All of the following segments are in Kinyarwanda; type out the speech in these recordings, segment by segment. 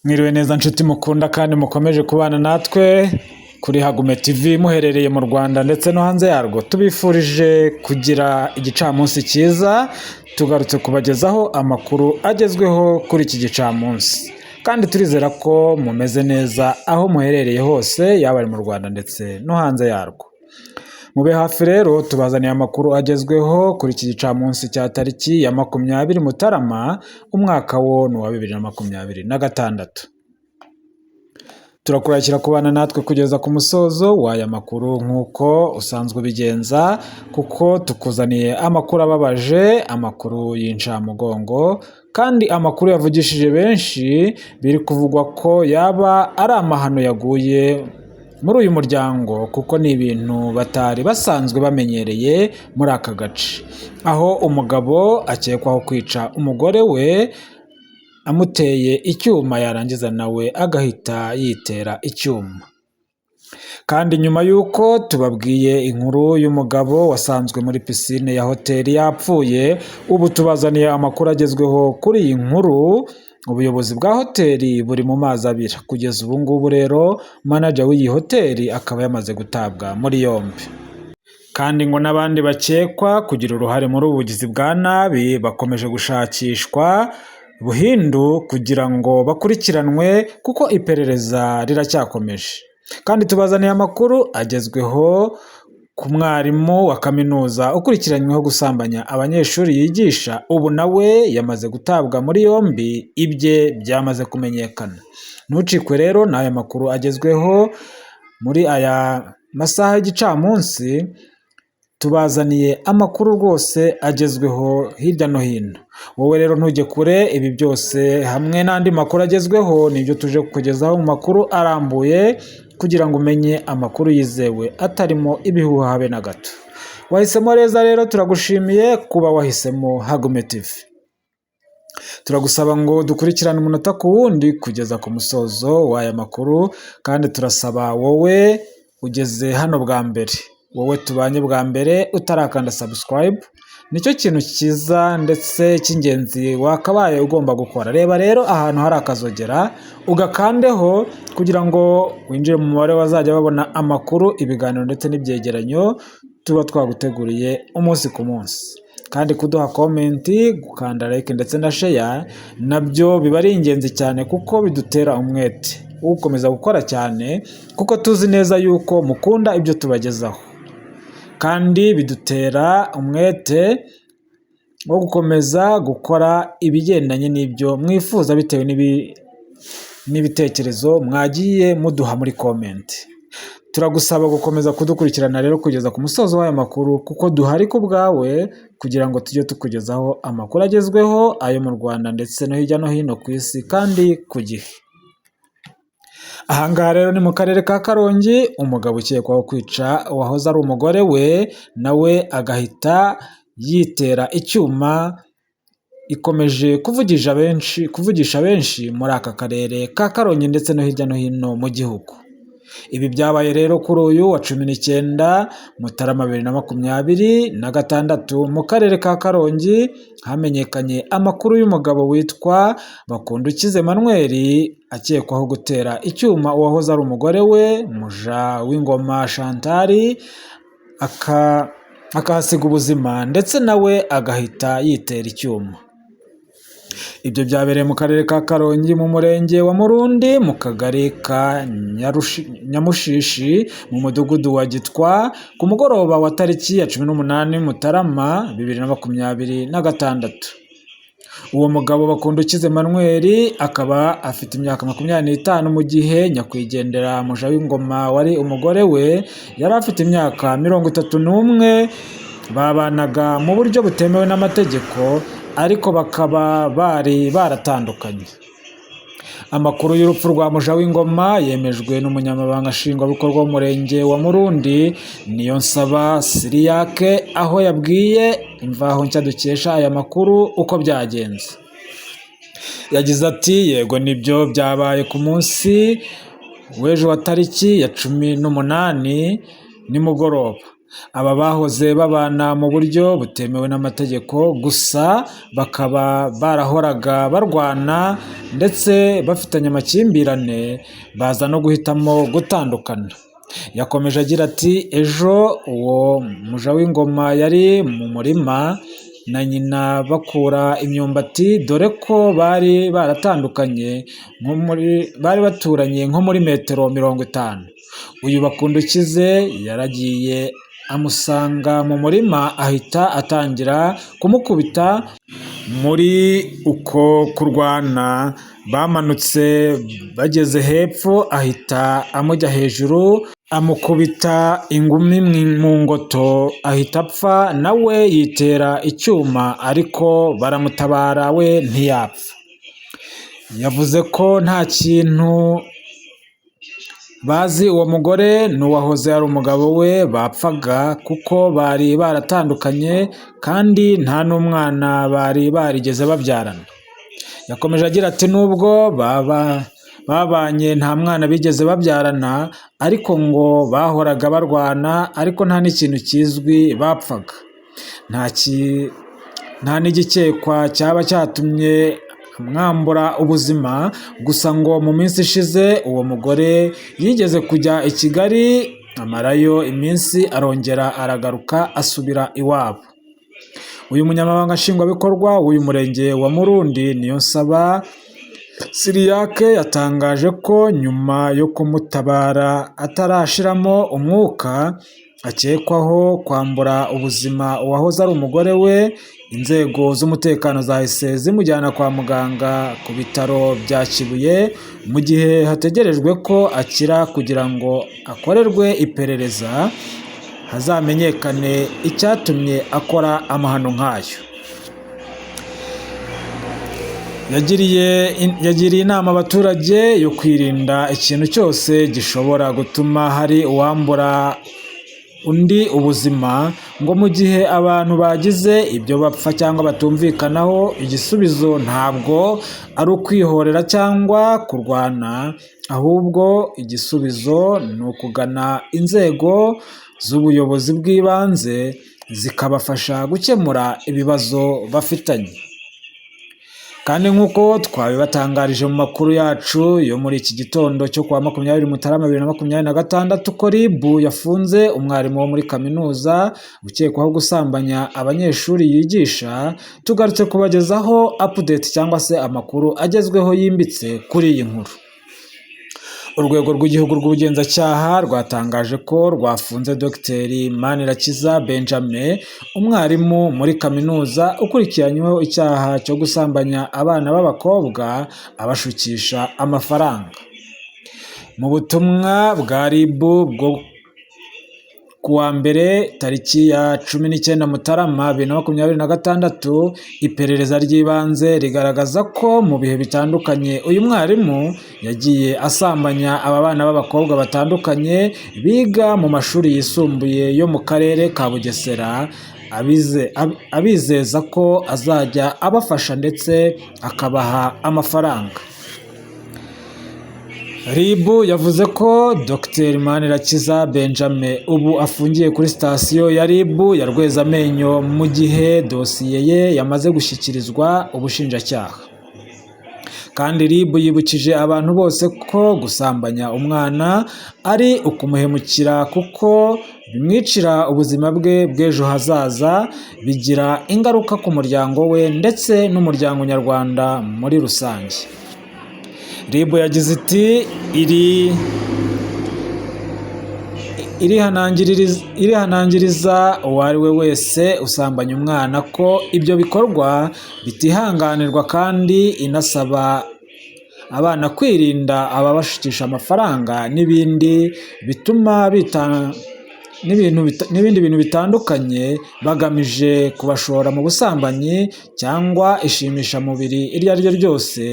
Mwiriwe neza nshuti mukunda kandi mukomeje kubana natwe kuri Hagume TV, muherereye mu Rwanda ndetse no hanze yarwo. Tubifurije kugira igicamunsi cyiza. Tugarutse kubagezaho amakuru agezweho kuri iki gicamunsi, kandi turizera ko mumeze neza aho muherereye hose, yaba ari mu Rwanda ndetse no hanze yarwo. Mube hafi rero, tubazaniye amakuru agezweho kuri iki gicamunsi cya tariki ya 20 Mutarama, umwaka wo ni uwa 2026. Turakurikira kubana natwe kugeza ku musozo w'aya makuru nk'uko usanzwe ubigenza, kuko tukuzaniye amakuru ababaje, amakuru y'incamugongo, kandi amakuru yavugishije benshi. Biri kuvugwa ko yaba ari amahano yaguye muri uyu muryango, kuko ni ibintu batari basanzwe bamenyereye muri aka gace, aho umugabo akekwaho kwica umugore we amuteye icyuma, yarangiza nawe agahita yitera icyuma. Kandi nyuma y'uko tubabwiye inkuru y'umugabo wasanzwe muri pisine ya hoteli yapfuye, ubu tubazaniye amakuru agezweho kuri iyi nkuru. Ubuyobozi bwa hoteli buri mu mazi abira kugeza ubu ngubu. Rero manager w'iyi hoteli akaba yamaze gutabwa muri yombi, kandi ngo n'abandi bakekwa kugira uruhare muri ubu bugizi bwa nabi bakomeje gushakishwa buhindu kugira ngo bakurikiranwe, kuko iperereza riracyakomeje. Kandi tubazaniye amakuru agezweho ku mwarimu wa kaminuza ukurikiranyweho gusambanya abanyeshuri yigisha. Ubu nawe yamaze gutabwa muri yombi, ibye byamaze kumenyekana. Ntucikwe rero n'aya makuru agezweho muri aya masaha y'igicamunsi. Tubazaniye amakuru rwose agezweho hirya no hino. Wowe rero ntujye kure. Ibi byose hamwe n'andi makuru agezweho nibyo tuje kukugezaho mu makuru arambuye, kugira ngo umenye amakuru yizewe atarimo ibihuha habe na gato. Wahisemo neza rero, turagushimiye kuba wahisemo Hagume TV. Turagusaba ngo dukurikirane umunota ku wundi kugeza ku musozo w'aya makuru. Kandi turasaba wowe ugeze hano bwa mbere, wowe tubanye bwa mbere utarakanda subscribe, nicyo kintu cyiza ndetse cy'ingenzi wakabaye ugomba gukora. Reba rero ahantu hari akazogera, ugakandeho kugira ngo winjire mu mubare bazajya babona amakuru, ibiganiro ndetse n'ibyegeranyo tuba twaguteguriye umunsi ku munsi. Kandi kuduha comment, gukanda like ndetse na share nabyo biba ari ingenzi cyane, kuko bidutera umwete wo gukomeza gukora cyane, kuko tuzi neza yuko mukunda ibyo tubagezaho, kandi bidutera umwete wo gukomeza gukora ibigendanye n'ibyo mwifuza bitewe n'ibitekerezo mwagiye muduha muri comment. Turagusaba gukomeza kudukurikirana rero kugeza ku musozo w'aya makuru, kuko duhari ku bwawe kugira ngo tujye tukugezaho amakuru agezweho, ayo mu Rwanda ndetse no hirya no hino ku isi, kandi ku gihe. Ahangaha rero ni mu karere ka Karongi. Umugabo ukekwaho kwica uwahoze ari umugore we nawe agahita yitera icyuma ikomeje kuvugisha benshi muri aka karere ka Karongi ndetse no hirya no hino mu gihugu. Ibi byabaye rero kuri uyu wa 19 Mutarama 2026 mu karere ka Karongi. Hamenyekanye amakuru y'umugabo witwa Bakundukize Emmanuel akekwaho gutera icyuma uwahoze ari umugore we, Muja w'Ingoma Chantal, akahasiga ubuzima ndetse nawe agahita yitera icyuma. Ibyo byabereye mu karere ka Karongi, mu murenge wa Murundi, mu kagari ka Nyamushishi, mu mudugudu wa Gitwa, ku mugoroba wa tariki ya 18 Mutarama 2026. Uwo mugabo Bakundukize Emmanuel akaba afite imyaka 25, mu gihe nyakwigendera Mujawingoma wari umugore we yari afite imyaka 31. Babanaga mu buryo butemewe n'amategeko, ariko bakaba bari baratandukanye. Amakuru y'urupfu rwa Mujawingoma yemejwe n'umunyamabanga nshingwabikorwa w'umurenge wa Murundi, Niyonsaba Siriyake, aho yabwiye Imvaho Nshya dukesha aya makuru uko byagenze. Yagize ati: "Yego, nibyo, byabaye ku munsi w'ejo wa tariki ya 18 nimugoroba." Aba bahoze babana mu buryo butemewe n'amategeko, gusa bakaba barahoraga barwana ndetse bafitanye amakimbirane, baza no guhitamo gutandukana. Yakomeje agira ati: "Ejo uwo Mujawingoma yari mu murima na nyina bakura imyumbati, dore ko bari baratandukanye bari baturanye nko muri metero 50. Uyu Bakundukize yaragiye amusanga mu murima ahita atangira kumukubita, muri uko kurwana bamanutse bageze hepfo ahita amujya hejuru amukubita ingumi mu ngoto ahita apfa, nawe yitera icyuma ariko baramutabara we ntiyapfa." Yavuze ko nta kintu bazi uwo mugore n'uwahoze ari umugabo we bapfaga, kuko bari baratandukanye kandi nta n'umwana bari barigeze babyarana. Yakomeje agira ati: "Nubwo babanye nta mwana bigeze babyarana, ariko ngo bahoraga barwana, ariko nta n'ikintu kizwi bapfaga. Nta n'igikekwa cyaba cyatumye amwambura ubuzima, gusa ngo mu minsi ishize uwo mugore yigeze kujya i Kigali amarayo iminsi, arongera aragaruka asubira iwabo." Uyu munyamabanga nshingwabikorwa w'uyu murenge wa Murundi, Niyonsaba Siriyake, yatangaje ko nyuma yo kumutabara atarashiramo umwuka, akekwaho kwambura ubuzima uwahoze ari umugore we. Inzego z'umutekano zahise zimujyana kwa muganga ku bitaro bya Kibuye, mu gihe hategerejwe ko akira kugira ngo akorerwe iperereza hazamenyekane icyatumye akora amahano nk'ayo. Yagiriye inama abaturage yo kwirinda ikintu cyose gishobora gutuma hari uwambura undi ubuzima, ngo mu gihe abantu bagize ibyo bapfa cyangwa batumvikanaho, igisubizo ntabwo ari ukwihorera cyangwa kurwana, ahubwo igisubizo ni ukugana inzego z'ubuyobozi bw'ibanze zikabafasha gukemura ibibazo bafitanye. Kandi nk'uko twabibatangarije mu makuru yacu yo muri iki gitondo cyo kuwa 20 Mutarama 2026 ko RIB yafunze umwarimu wo muri kaminuza ukekwaho gusambanya abanyeshuri yigisha, tugarutse kubagezaho update cyangwa se amakuru agezweho yimbitse kuri iyi nkuru. Urwego rw'Igihugu rw'Ubugenzacyaha rwatangaje ko rwafunze Dr Manirakiza Benjamin, umwarimu muri kaminuza ukurikiranyweho icyaha cyo gusambanya abana b'abakobwa abashukisha amafaranga. Mu butumwa bwa RIB bwo kuwa mbere tariki ya 19 Mutarama 2026, iperereza ry'ibanze rigaragaza ko mu bihe bitandukanye uyu mwarimu yagiye asambanya aba bana b'abakobwa batandukanye biga mu mashuri yisumbuye yo mu karere ka Bugesera, abizeza ko azajya abafasha ndetse akabaha amafaranga. RIB yavuze ko Dr Manirakiza Benjamin ubu afungiye kuri sitasiyo ya RIB ya Rwezamenyo, mu gihe dosiye ye yamaze gushyikirizwa ubushinjacyaha. Kandi RIB yibukije abantu bose ko gusambanya umwana ari ukumuhemukira, kuko bimwicira ubuzima bwe bw'ejo hazaza, bigira ingaruka ku muryango we ndetse n'umuryango nyarwanda muri rusange. RIB yagize iti: "Irihanangiriza uwo ari we wese usambanya umwana ko ibyo bikorwa bitihanganirwa, kandi inasaba abana kwirinda ababashukisha amafaranga n'ibindi bituma n'ibindi bintu bitandukanye bagamije kubashora mu busambanyi cyangwa ishimishamubiri iryo ari ryo ryose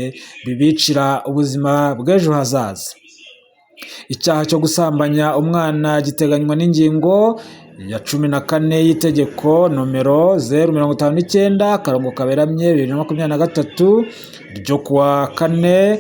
bibicira ubuzima bw'ejo hazaza." Icyaha cyo gusambanya umwana giteganywa n'ingingo ya 14 y'itegeko nomero 059/2023 ryo kuwa 4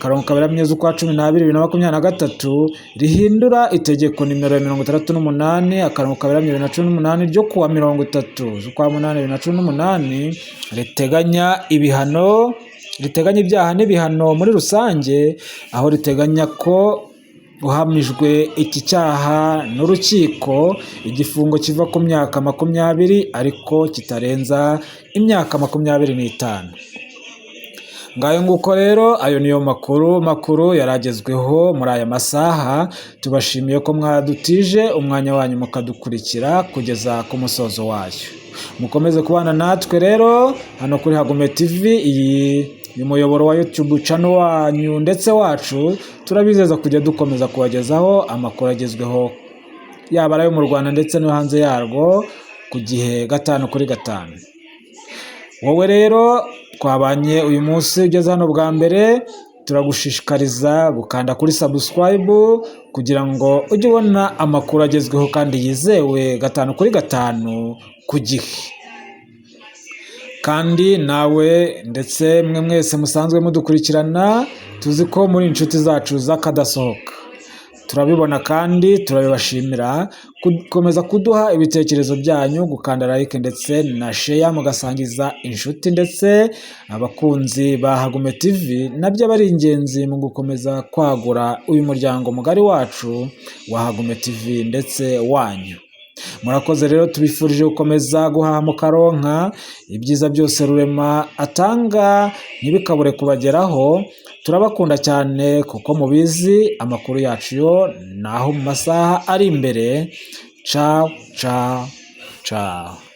akarongo kaberamye z'ukwa 12 2023, rihindura itegeko nimero ya 68 akarongo kaberamye 2018 ryo kuwa 30 z'ukwa munani 2018, riteganya ibihano, riteganya ibyaha n'ibihano muri rusange, aho riteganya ko uhamijwe iki cyaha n'urukiko igifungo kiva ku myaka 20 ariko kitarenza imyaka 25. Ngayo nguko rero, ayo niyo makuru yari agezweho muri aya masaha. Tubashimiye ko mwadutije umwanya wanyu mukadukurikira kugeza ku musozo wayo. Mukomeze kubana natwe rero hano kuri Hagume TV, iyi ni umuyoboro wa YouTube channel wanyu ndetse wacu. Turabizeza kujya dukomeza kubagezaho amakuru agezweho, yaba ari ayo mu Rwanda ndetse no hanze yarwo, ku gihe, gatanu kuri gatanu. Wowe rero twabanye uyu munsi ugeze hano bwa mbere, turagushishikariza gukanda kuri subscribe kugira ngo ujye ubona amakuru agezweho kandi yizewe gatanu kuri gatanu ku gihe. Kandi nawe ndetse mwe mwese musanzwe mudukurikirana, tuzi ko muri inshuti zacu z'akadasohoka, turabibona kandi turabibashimira. Gukomeza kuduha ibitekerezo byanyu, gukanda like ndetse na share, mugasangiza inshuti ndetse abakunzi ba Hagume TV, nabyo aba ari ingenzi mu gukomeza kwagura uyu muryango mugari wacu wa Hagume TV ndetse wanyu. Murakoze rero, tubifurije gukomeza guhaha mukaronka ibyiza byose Rurema atanga, ntibikabure kubageraho. Turabakunda cyane kuko mubizi. Amakuru yacu yo ni aho mu masaha ari imbere. Ciao, ciao, ciao.